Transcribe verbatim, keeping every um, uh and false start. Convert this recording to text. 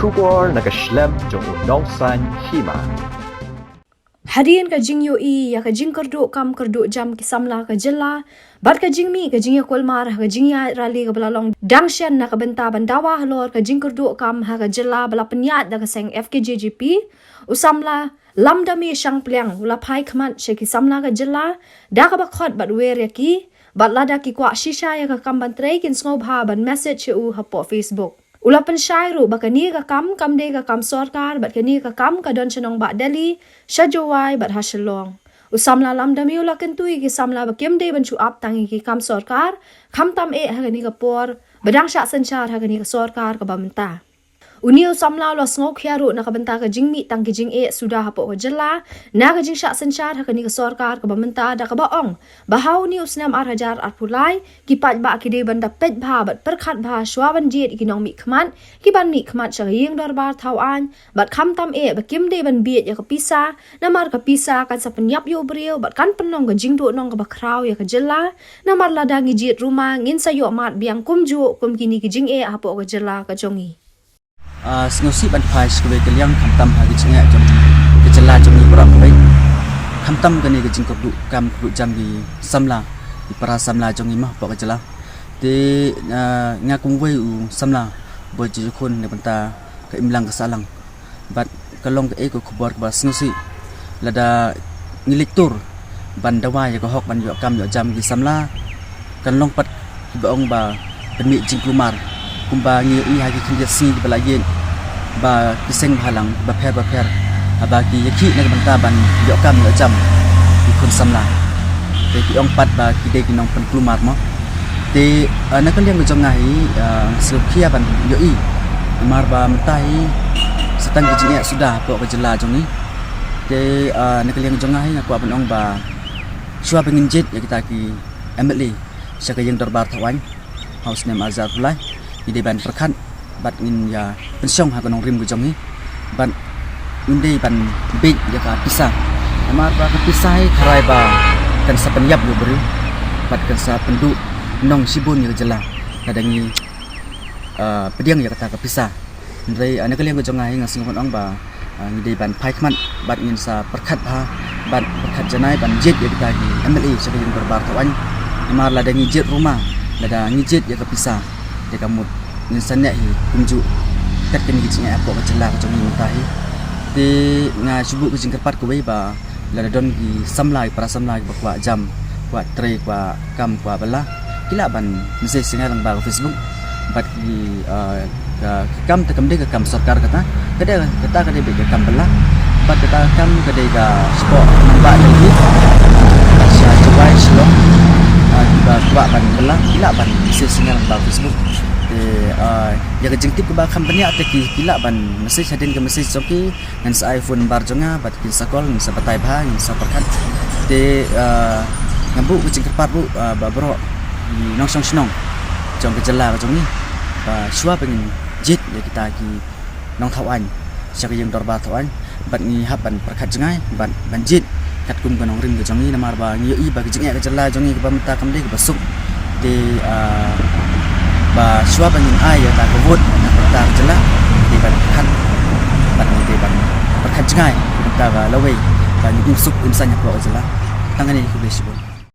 Khubor na ka shlem jong u nongsan hima. Hadien ka jingïohi ïa ka jingkyrduh kam kyrduh jam ki samla ka jylla bad ka jingmih ka jingïakulmar ha ka jingïaid rally kaba la long dang shen na ka bynta ban dawa halor ka jingkyrduh kam ha ka jylla ba la pynïaid da ka seng F K J G P, u samla Lamdame Shangpliang u la phai khmat sha ki samla ka jylla da kaba khot bad wer ïa ki, bad lada ki kwah shisha ïa ka kam ban trei kin sngewbha ban message ïa u hapoh Facebook. U la pynshai ruh ba kane ka kam kam dei ka kam sorkar bad kane ka kam ka don sha nongbah Delhi, sha Jowai bad ha Shillong. U samla Lamdame u la kyntu ïa ki samla ba kim dei ban shu ap tang ïa ki kam sorkar, khamtam eh ha kane ka por ba dang shah synshar ha kane ka sorkar kaba mynta. Une u samla u la sngewkhia ruh na ka bynta ka jingmih tang ki jingeh suda hapoh ka jylla na ka jingshah synshar ha kane ka sorkar kaba mynta, da kaba ong ba ha une u snem ar hajar arphew lai, ki paidbah ki dei ban da peit bha bad pyrkhat bha shwa ban jied ïa ki nongmihkhmat ki ban mihkhmat sha ka ïing dorbar thaw aiñ, bad khamtam eh ba kim dei ban bieit ïa ka pisa, namar ka pisa kan sa pynïap ïa u briew bad kan pynlong ka jingduhnong kaba khraw ïa ka jylla. Namar lada ngi jied ruma ngin sa ïoh mad biang kumjuh kum kine ki jingeh hapoh ka jylla ka jong ngi. Ah, sngewsih ban phai sha kawei ka liang khamtam ha ki jingeh jong ka jylla jong ngi baroh kawei. Khamtam kane ka jingkyrduh kam kyrduh jam ki samla, ki para samla jong ngi ma hapoh ka jylla. Te, ah, nga kum uwei u samla ba ju khun na ka bynta ka imlang ka sahlang. Bad ka long kaei ka khubor kaba sngewsih. Lada ngi leit tur ban dawa ïa ka hok ban ïoh kam ïoh jam ki samla, kan long pat kiba ong ba pynmih jingkulmar. Kumba ngi ïohi ha ki khyndiat sngi kiba la ïeng ba ki seng bhalang bapher bapher haba ki ïakhih na ka bynta ban ïoh kam ïoh jam ki khun samla. Te ki ong pat ba ki dei ki nongpynkulmar mo. Te, ah, na ka liang ka jong nga hi, ah, sngewkhia ban ïohi. Namar ba mynta hi sa tang ki jingeh suda hapoh ka jylla jong ngi. Te, ah, na ka liang ka jong nga hi nga kwah ban ong ba shuwa ba ngin jied ïa kita ki M L A sha ka ïing dorbar thaw aiñ ha u snem ar hajar arphew lai, ngi dei ban pyrkhat bad ngin ïa pynshong ha ka nongrim ka jong ngi bad ngin dei ban bieit ïa ka pisa. Namar ba ka pisa hi ka rai ba kan sa pynïap ïa u briew bad kan sa pynduhnong shibun ïa ka jylla lada ngi, ah, pdiang ïa kata ka pisa. Hynrei, ah, na ka liang ka jong nga hi nga sngew ban ong ba, ah, ngi dei ban phai khmat bad ngin sa pyrkhat bha bad pyrkhat janai ban jied ïa kita ki M L A sha ka ïing dorbar thaw aiñ. Namar lada ngi jied ruma, lada ngi jied ïa ka pisa, te ka mut ngin sa neh hi kumjuh kat kine ki jingeh hapoh ka jylla ka jong ngi mynta hi. Te nga shu buh ka jingkyrpad kawei ba lada don ki samla, ki para samla kiba kwah jam, kwah trei, kwah kam, kwah bylla, ki lah ban message sha nga lyngba ka Facebook. Bad ki, ah, ka, ka kam te kam dei ka kam sorkar kata, ka dei, kata ka dei beit ka kam bylla. Bad kata ka kam ka dei ka shapoh nongbah Delhi bad sha Jowai, Shillong. Ah, kiba kwah ban bylla ki lah ban message sha nga lyngba ka Facebook. Te, ah, ïa ka jingtip kaba kham bniah te ki, ki lah ban message hadien ka message jong ki. Ngin sa ai phone number jong nga bad kin sa call, ngin sa batai bha, ngin sa pyrkhat. Te, ah, nga buh ka jingkyrpad ruh, ah, ba baroh ki nongshong shnong jong ka jylla ka jong ngi ba shuwa ba ngin jied ïa kita ki nongthaw aiñ sha ka ïing dorbar thaw aiñ bad ngi hap ban pyrkhat jngai bad ban jied katkum ka nongrim ka jong ngi, namar ba ngi ïohi ba ka jingeh ka jylla jong ngi kaba mynta kam dei kaba suk. Te, ah, ba shuwa ba ngin ai ïa ka vote na ka bynta ka jylla, ngi dei ban pyrkhat bad ngi dei ban pyrkhat jngai na ka bynta ka lawei ba ngin im suk im saiñ hapoh ka jylla. Tang kane, khublei shibun.